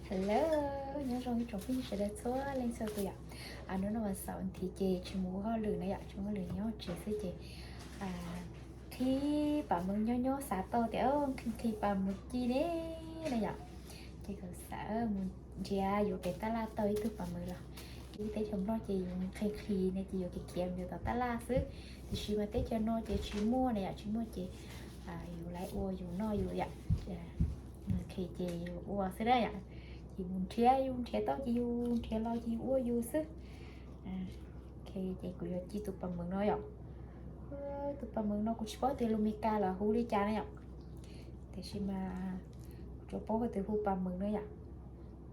Hello, nyob zoo ib tsoom phooj ywg sawv daws txhua leej txhua tus yom. Hnub no vas xaum nthi ces tsis mus ua hauj lwm na yom, tsis ua hauj lwm nyob tsev xwb ces qhib pam meej nyob nyob xav tau tias nqhis nqhis pam meej ci ne na yom. Ces kuv xav mus nrhiav yuav pem tab laj tau ib tug pam meej los. Ib teb chaws Nplog ces yus nqhis nqhis ne ces yuav khiav khiav mus yuav tom tab laj xwb. Tiam sis mas teb chaws no ces tsis muaj na yom, tsis muaj ces yus laiv ua yus noj yus yom. Nqhis ces yus ua xwb na yom. Ces mus nrhiav, yus nrhiav tau ces yus nrhiav los ces yus ua yus xwb. Ces kuv yuav ci tus pam meej no yom. Tus pam meej no kuv tsis paub tias lus Meskas los hu li cas na yom. Tiam sis mas kuv tsuas paub hais tias hu pam meej na yom.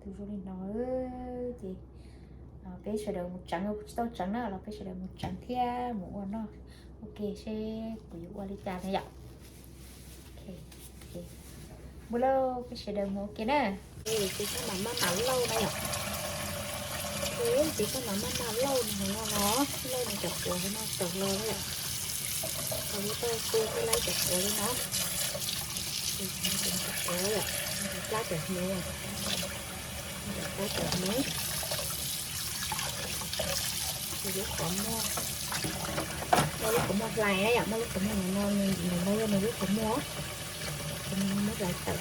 Tus zoo li no ces peb sawv daws mus tseev, kuv tsis tau tseev na los peb sawv daws mus tseev thiab mus ua noj ua ke seb kuv yuav ua li cas na yom. Mus lauj, peb sawv daws mus ua ke na. Ces txhob mam maj mam lauj na yom. Ces txhob mam maj mam lauj no, lauj no cov quav no tawm los na yom. Tau lub tau tu thiaj laib cov quav li no. Cov quav yom, plab cov hnyuv, plab cov hnyuv. Ces lub qhov muag, muaj lub qhov muag hlais na yom, muaj lub qhov muag no, nws no yog nws lub qhov muag, ces nws muab hlais tawm.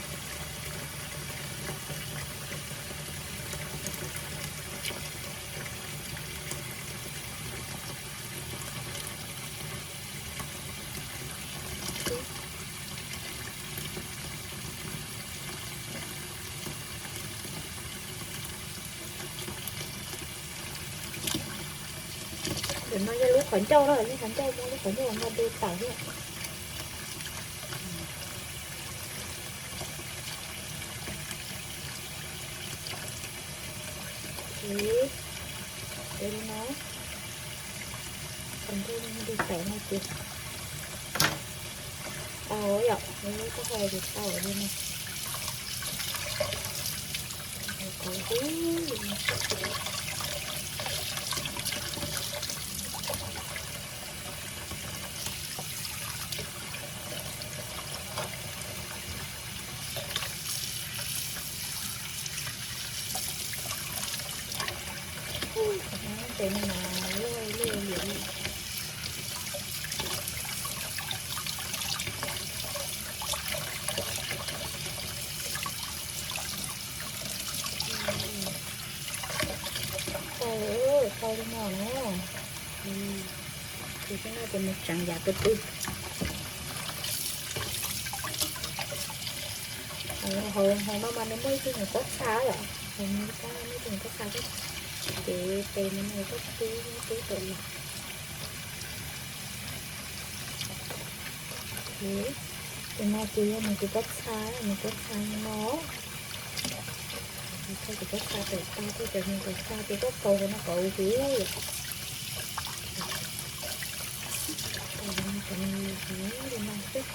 Ntawm no yog lub qhov ncauj na, lub qhov ncauj muab lub qhov muag no du tawm thiab. Ib, li no, qhov ncauj du tawm no ces tau yom, lub taub hau ces tau li no. Tes no mas loj loj li. Tau, tau li no na. Ces tej no ces mus tseev yav tus twg. Hauv no mas nws muaj ib tug nyuam pob txha yom, hauv no muaj ib tug nyuam pob txha, ces tes no nws koj tub tub tawm los. Tus no ces yog nws tus pob txha, nws pob txha no. Thaij tus pob txha tawm tag, thaij cov nws tawm tag ces koj kaus hauv no kom huv huv. Kaus hauv no kom nws huv li no xwb.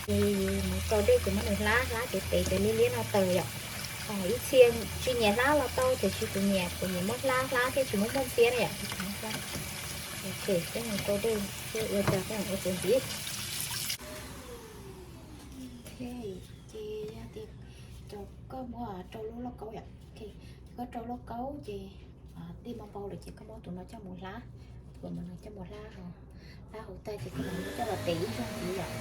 Ces mus rau dej ces muab nws hlab hlab ces tev cov liab liab no tawm yom. Ib txhia tsis nyiam hlab los tau, tiam sis kuv nyiam, kuv nyiam muab hlab hlab thiaj tsis muaj muaj ntxiab na yom. Ok, peb mus rau dej thiab ua cas peb mus ua tus ntxiv. Ok, ces yog tias cov koj muab rau lub lauj kaub yom. Ok, koj rau lauj kaub ces dej mas npau lawm ces koj muab tus no coj mus hlab, tus no coj mus hlab, hlab hauv tag ces koj mam coj los tev ib zaug ntxiv yom.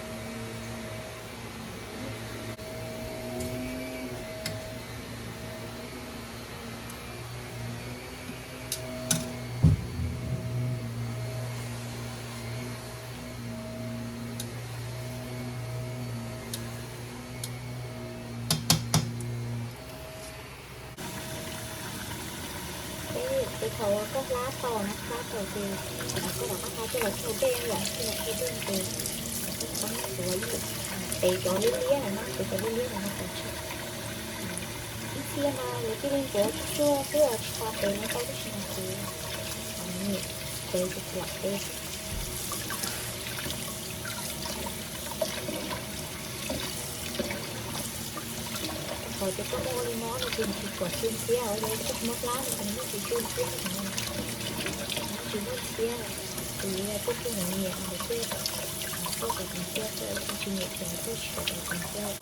Ces thaum uas koj hlab tau na, hlab tau ces koj rov qab xa coj los tsau dej yom, coj los tsau dej ces koj txhob muab tus tev cov liab liab no na, tev cov liab liab no no kom tsau. Tiag no yuav cia li ntxuav tsuag tsuag xwb os, tsis tau tev no tau tib si no ces niam tev ces lam tev. Qhov tias koj muab ua li no no ces nws tsis kom tsw ntxiab, yog koj muab hlab no ces nws yeej tsis tsw ntxiab no, nws tsis muaj ntxiab. Ces yog koj tsuj nyiam nyiam no ces koj kom tus ntxiab xwb, koj tsis nyiam ces koj tsis kom tus ntxiab.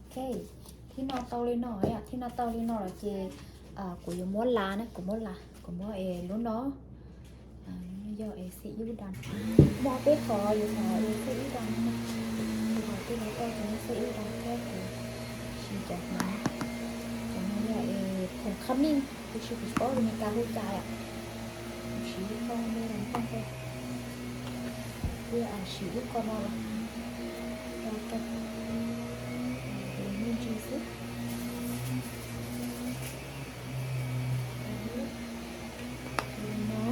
Ok, thib no tau li no yom, thib no tau li no lawm ces kuv yuav muab las na, kuv muab las, kuv muab es lub no yog es xib ib das. Muaj peb qhov, yuav xav es xib ib das no, kuv qhov twg los tau cov no xib ib das thiab. Kuv siv cov no, cov no yog es khoom khab mij, kuv tsis, kuv tsis paub lus Meskas hu cas yom. Kuv siv ib qho me los npog rau, kuv siv ib qho no los rau rau me ntsis xwb. Li no,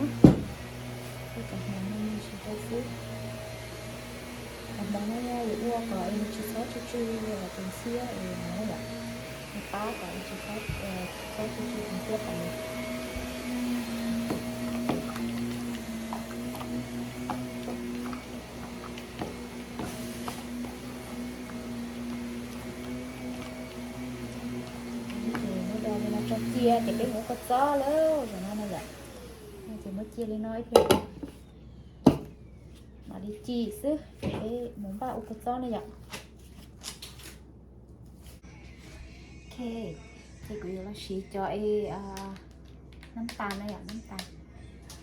ua cov hmoov no me ntsis rau xwb. Cov hmoov no yog yuav ua kom es nws tsis txhob tsw tsw li tus ntxiab es no yom. Nws pab kom es tsis txhob, txhob tsw tsw tus ntxiab tas li. Ces muab do li no tso cia ces peb mus ua kua txob lawm zaum no na yom. Ces muab cia li no ib pliag, mam li ci xwb ces peb mus npaj ua kua txob na yom. Ok, ces kuv yuav los siv cov es nab tas na yom, nab tas,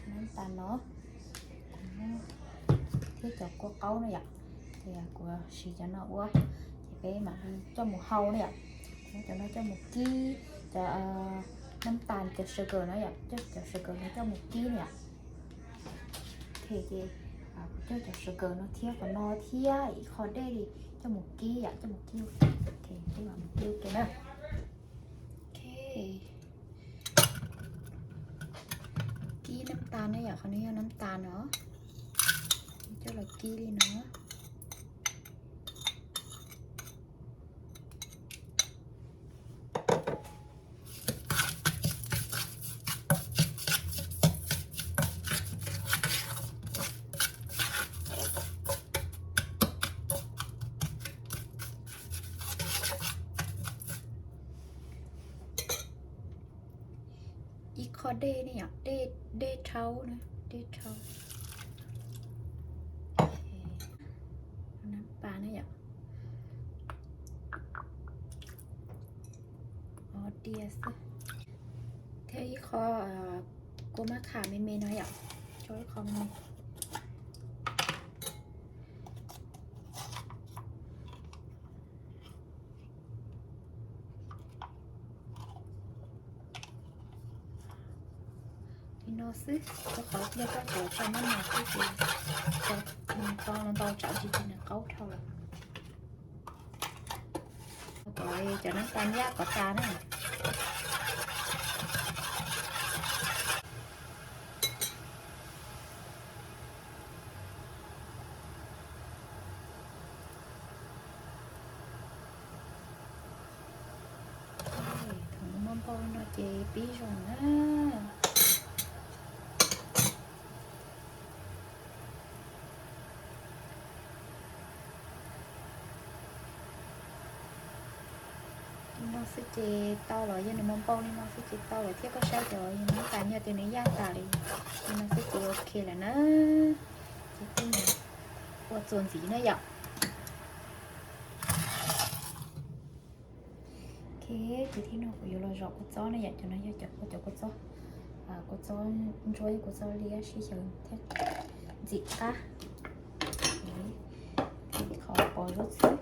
nab tas no thiab cov kua qaub na yom. Ces kuv siv cov no ua, ces peb mam li coj mus hau na yom. Muab cov no coj mus kib, cov nab tas, cov sugar no yom, coj cov sugar no coj mus kib na yom. Ok, ces kuv coj cov sugar no thiab qhov no thiab ib qho dej li coj mus kib yom, coj mus kib. Ok, peb mam mus kib ua ke na. Ok, kib nab tas na yom, qhov no yog nab tas no. Coj los kib li no. Ib qho dej ne yom, dej, dej rhaub na, dej rhaub. Nab pas na yom. Ob diav xwb. Thiab ib qho kua mab kham me me no yom, rau ib qho me me. Li no xwb, rau qhov yog koj tsuav tso mab mam xwb ces tau no ntau tsam tsis tsis nws qaub dhau lawm. Cov nab tas nyab kov tas na. Thaum muaj npau no ces pib zoo na. Xwb ces tau los yog nws mas npau li no xwb ces tau lawm thiab. Koj saib cov yog nws tas, yog tias nws yaj tas li no xwb ces ok lawm na. Ces peb mus ua txuas ntxiv na yom. Ok, ces thib no kuv yuav los zom kua txob na yom. Cov no yog cov kua, cov kua txob, kua txob ntsuab, kua txob liab sib xyaw thiab ntxim qab. Qhov pos zaub txhwb,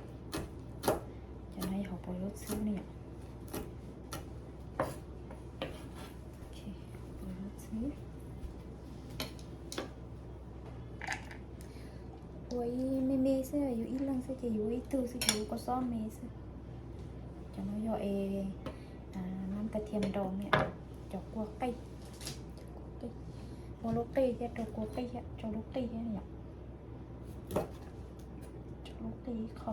cov no yog hauv pos zaub txhwb ne yom. Pos zaub txhwb. Ua ib me me xwb, yus ib leeg xwb ces yus ua ib tug xwb ces ua kua txob me xwb. Cov no yog es nab ka thia nrau ne, cov kua qij, ua lub qij thiab rau kua qij thiab rau lub qij thiab yom. Rau lub qij ib qho.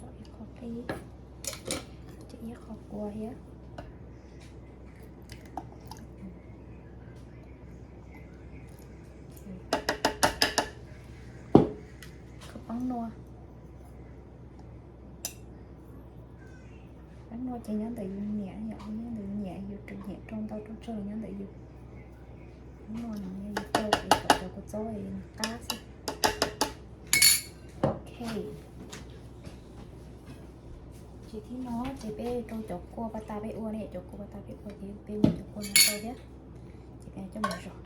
Rau ib qho qij, ces ib qho kua thiab. Khaws peeb nua. Peeb nua ces nyob ntawm yus nyiam, yog nyob ntawm yus nyiam, yus nyiam rau ntau rau tsawg los nyob ntawm yus. Peeb nua no yog yus rau ces kom cov kua txob nws qab xwb. Ok, ces thib no ces peb rau cov kua pas tas peb ua ne, cov kua pas tas peb ua ces peb muab cov kua no rau thiab. Ces peb coj mus zom,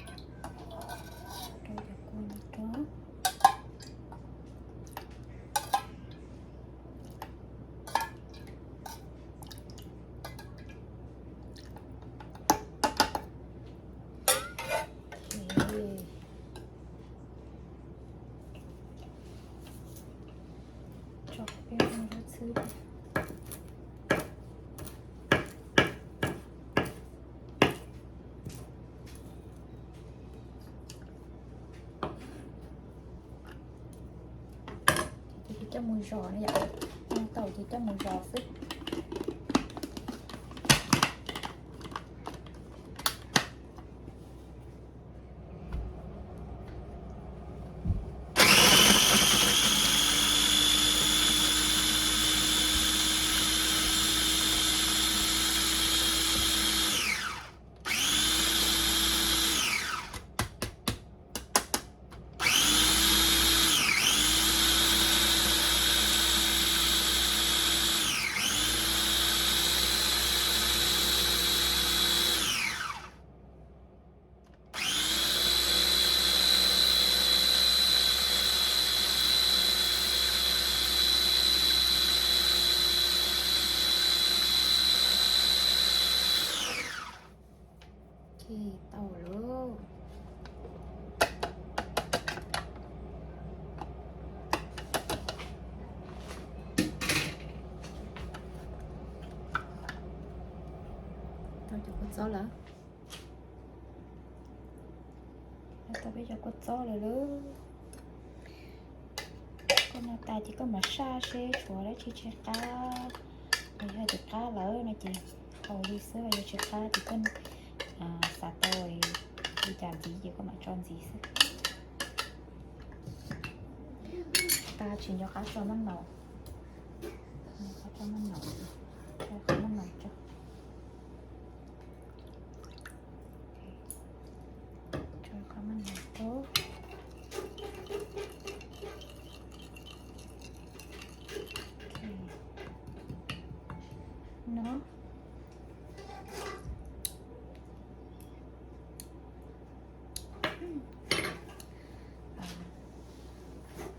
rau cov kua no rau. Tso peb ua zaub txhwb. Ces coj mus zom na yom, ua tau ces coj mus zom xwb. Ces tau lawm. Tau cov kua txob lawm. Tau peb cov kua txob lawm lauj. Koj no tas ces koj mam saj seb tshuav dab tsi tseg qab. Yog tias qab lawm no ces haus li xwb, yog tsis qab ces koj xav tau li cas ntxiv ces koj mam tso ntxiv xwb. Tas tsis nco qab tso maj naus, nco qab tso maj naus, tso qhov maj naus tso. Tso qhov maj naus tso. No.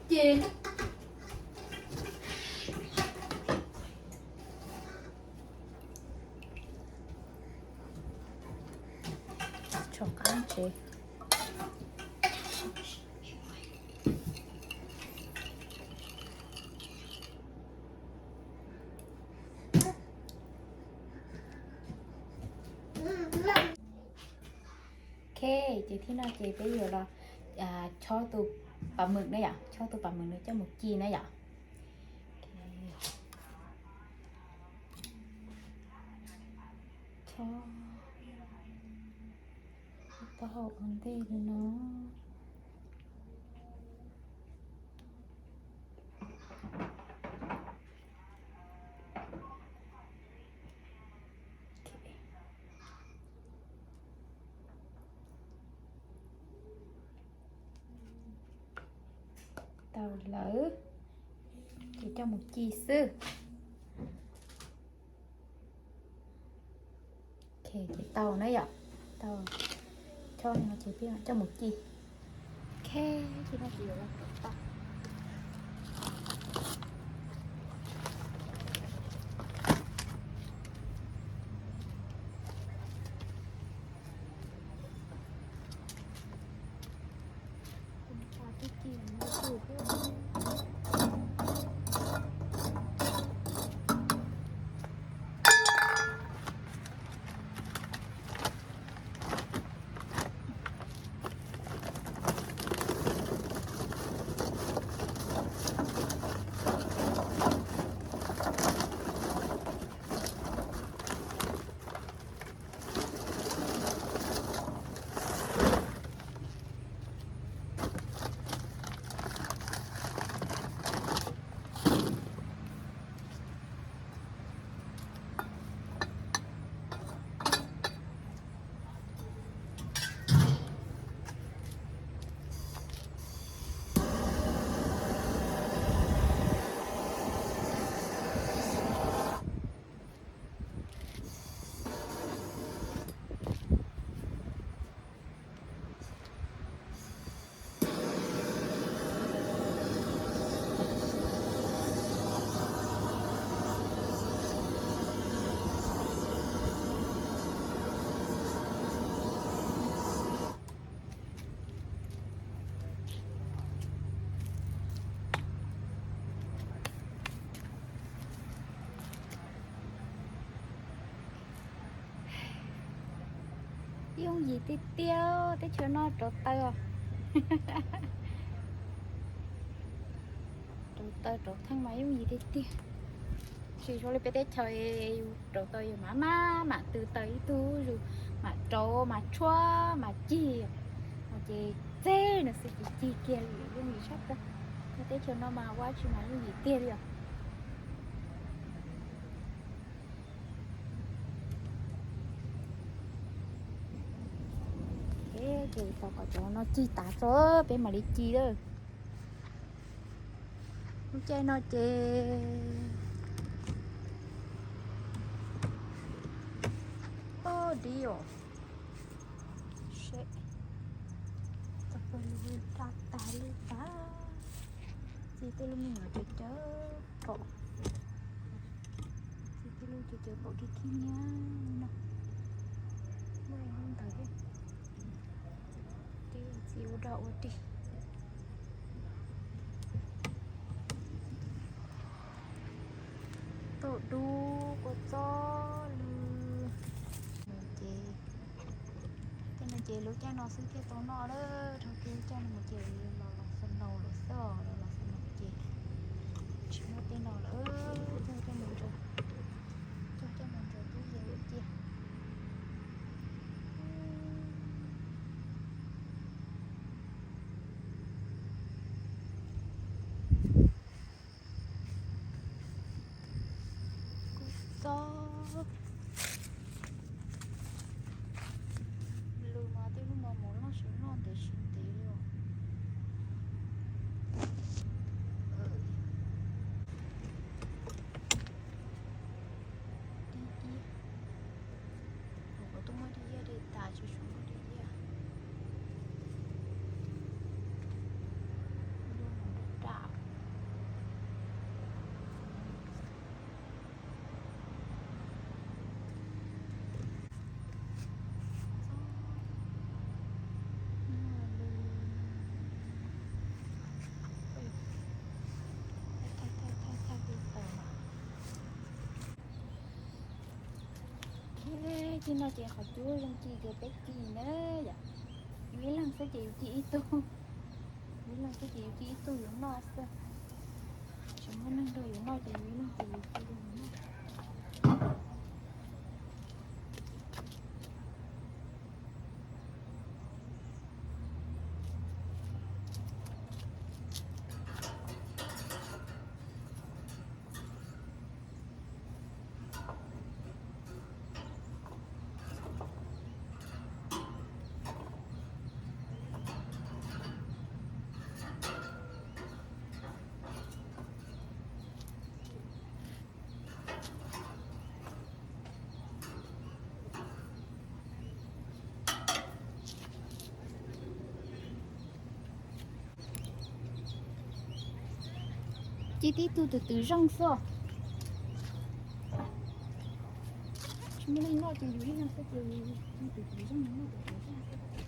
Ces tso qab tsev. Ok, ces thib no ces peb yuav los chob tus pas mws na yom, chob tus pas mws no coj mus ci na yom. Chob. Taub hau ua ntej li no. Tau lawm, ces coj mus ci xwb. Ok, ces tau na yom. Tau, chob no ces peb coj mus ci. Ok, ces no ces yuav los rau tau. Yooj yim tiag tiag, teb chaws no rauv taws os. Rauv taws rauv theej mas yooj yim tiag tiag. Tsis zoo li peb teb chaws, yus rauv taws yus mam mam mam tw taws ib tug, yus mam rauv mas tshuab mas cig, ces txeg no xwb ces cig kiag li, yooj yim tshaj plaws. Peb teb chaws no mas ua tsis mas yooj yim tiag li os. Ces tos kom cov no cig tas tso peb mam li ci lawm. Lub caij no ces, o, dib os. Seb, tau pawg lug daj tag li tag. Ci tej lub me nyuam cawv cawv pom. Ci tej lub cawv cawv pom kiag kiag niag no. Muaj ib lub ntawd thiab. Ces ci ua dog ua dig. Tau dub kua txob lwm. Ces, tej no ces lub caij no xwb thiaj tau noj lawm, dhau kiag lub caij no mus ces los los snow lawm xwb os, los los snow ces tsis muaj tej no lawm, cog coj mus ntsaws, cog coj mus ntsaws tub yees cia. Kua txob lwm mas tej lub no mus loj sawv loj ntev sawv ntev li os. Dib iab. Kuv twb muab dib iab de tas tsis tshua muaj dib iab. Lub no daj. Ces no ces qhov cub zoo ci ces peb ci na yom. Yus ib leeg xwb ces yus ci ib tug, yus ib leeg xwb ces yus ci ib tug yus noj xwb. Tsis muaj neeg nrog yus noj ces yus ib leeg ces yus ci yus noj. Cia tib tug twm twm zeej xwb. Tsis muaj leej noj ces yus ib leeg xwb ces yus twm twm zeej, noj twm twm zeej xwb.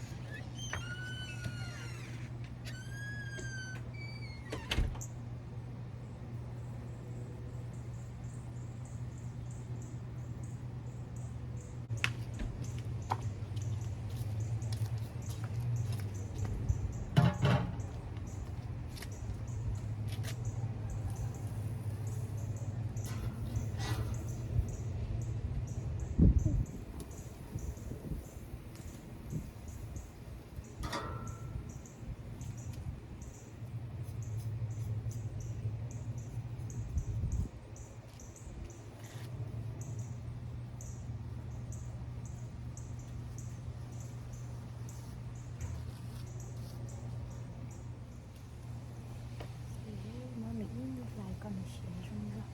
Muab me ib hlais kom nws siav zoo zog.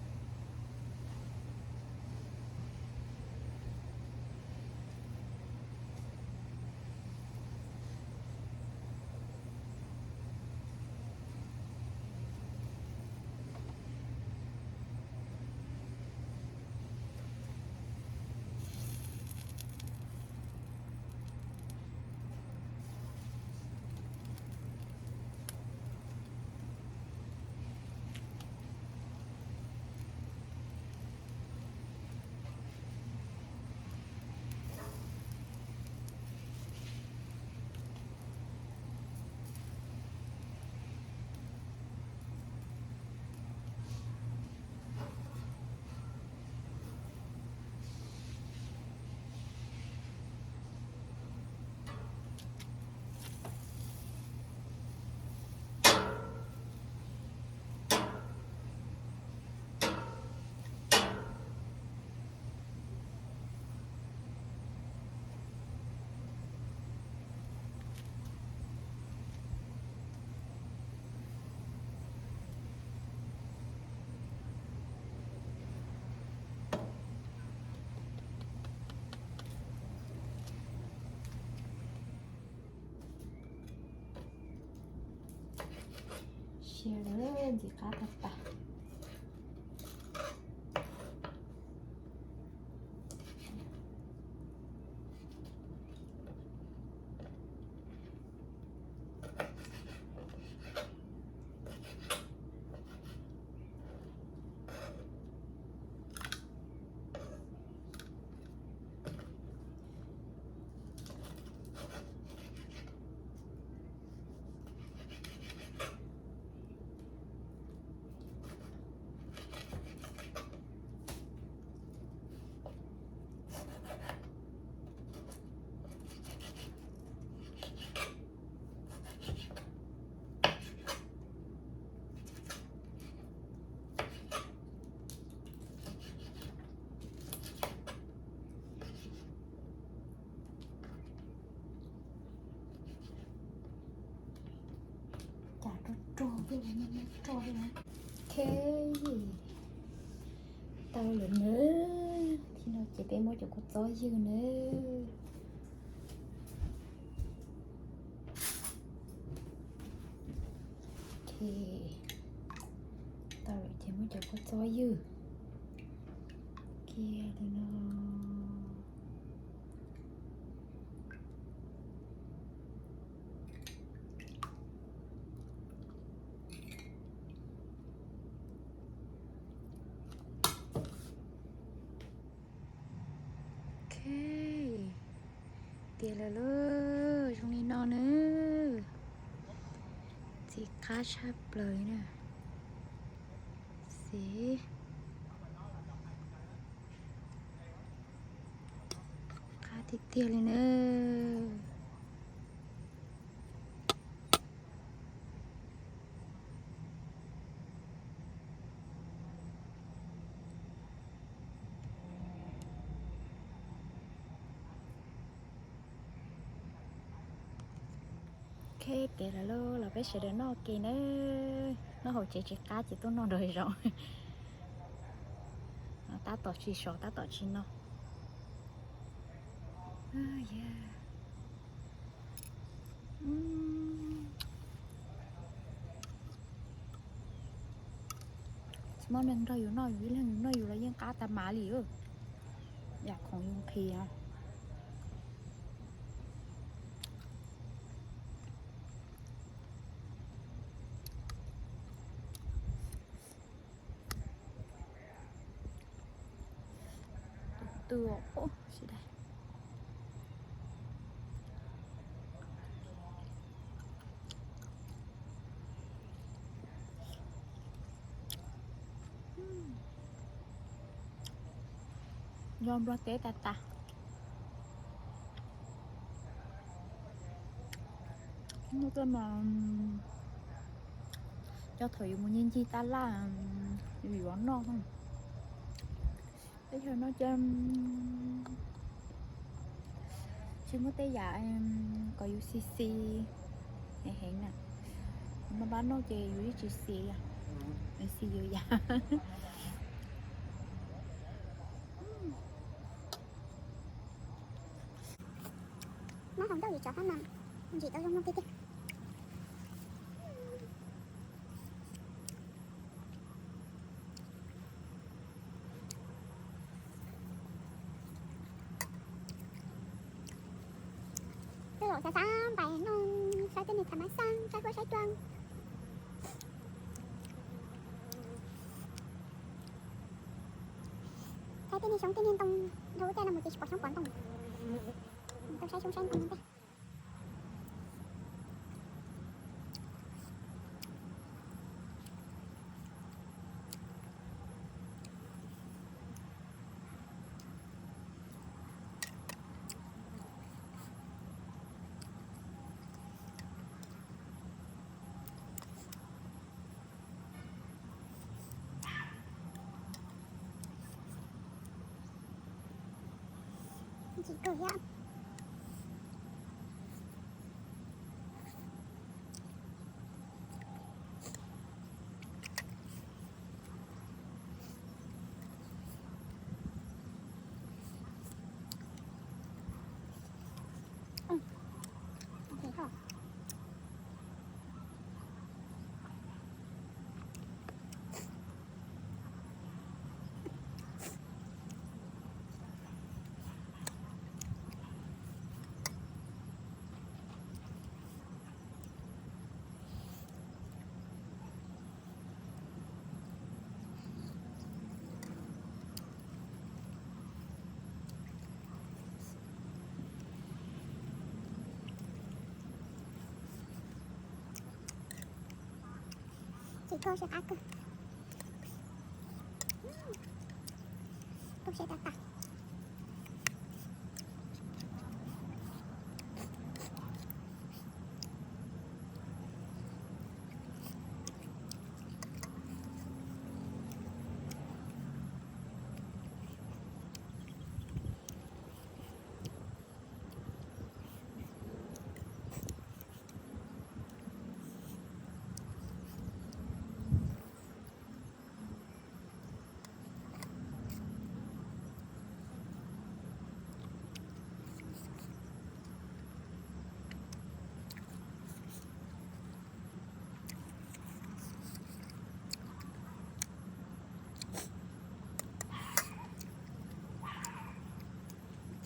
Siav lawm, ntxim qab tag tag. Cas rog rog, rog. Ok, tau lawm nawb. Tib no ces peb muab cov kua txob ywg nawb. Ok, tau lawm ces muab cov kua txob ywg kiag li no. Ok, tiav lawm lauj, zoo li no nawb. Ntxim qab tshaj plaws li na. Xib, qab tiag tiag li nawb. Ok, tiav lawm lauj, los peb sawv daws noj ke nawb. Noj hauv tsev tsis qab ces tuaj noj nraum zoov. Tab tom tsis sov tab tom tsis noj. Muaj neeg nrog yus noj, yus ib leeg yus noj yus los yeej qab tas mam li. Yam khoom yus nqhis. Tus twg sib dai. Nco Nplog teb tas tas. Muaj tej mas cov thaum yus mus ncig ncig tab laj, yus yuav noj. Teb chaws no ces tsis muaj tej yam kom yus xis xis heev na. Yus mas npaj noj ces yus yeej tsis xis, xis yus yam. Noj hauv ncauj yus cov hab mas ntsim tau zoo mloog tiag tiag. Tej zaum xav xav npais noj, saib tej niag thav mab xaj, saib huab saib cua, saib tej niag xyoob tej niag ntoo. Dhau lub caij no mus ces tsis pom xyoob pom ntoo, tau saib xyoob saib ntoo ntej. Ntsim kawg thiab. Tsis kawg, sab qab kawg. Kawg sab tas tas.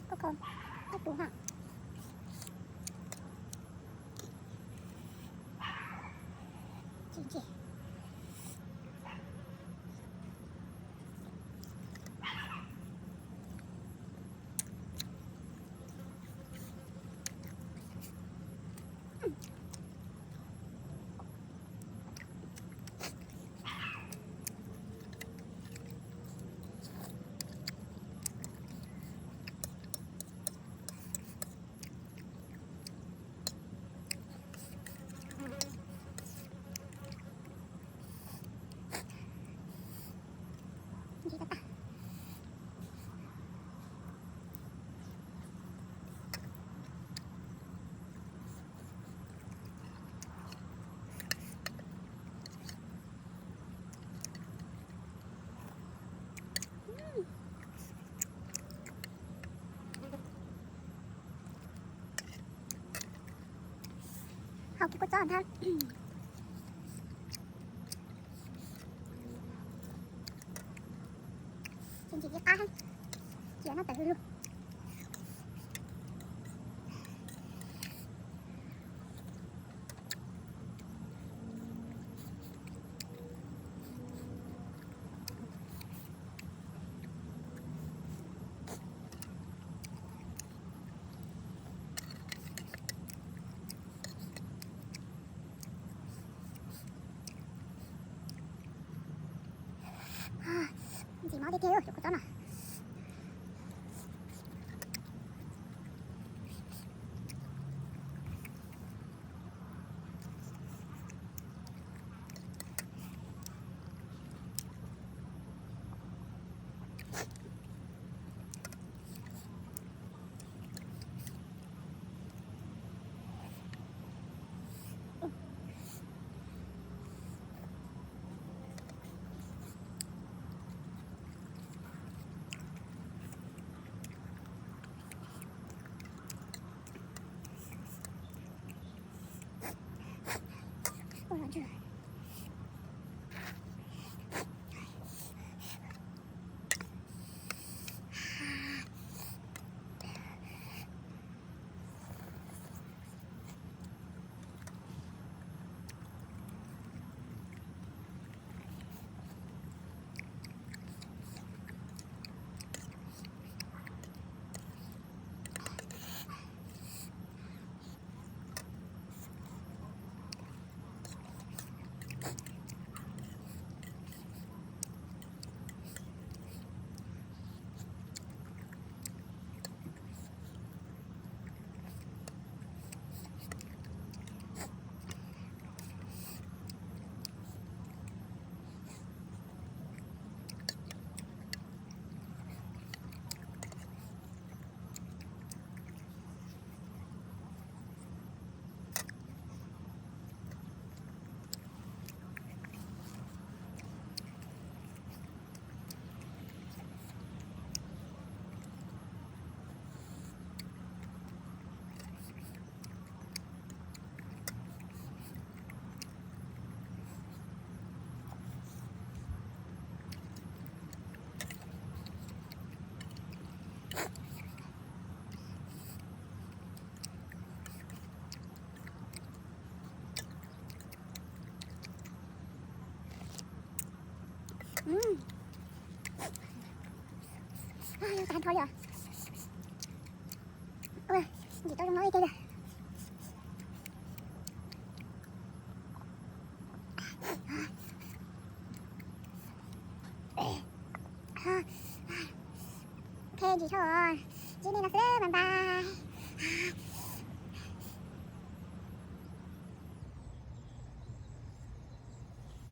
Koj kho, koj tus ha. Tsis ntse. Hau kiag kua txob ntag. Cia noj tawv hwj lug. Ntxim mob tiag tiag, cov kua txob no. Yog tas dhau li os. Ua, ntxim tau zoo no ib ce li. Ok, ntxim dhau os. Zib nej no xwb, bye bye.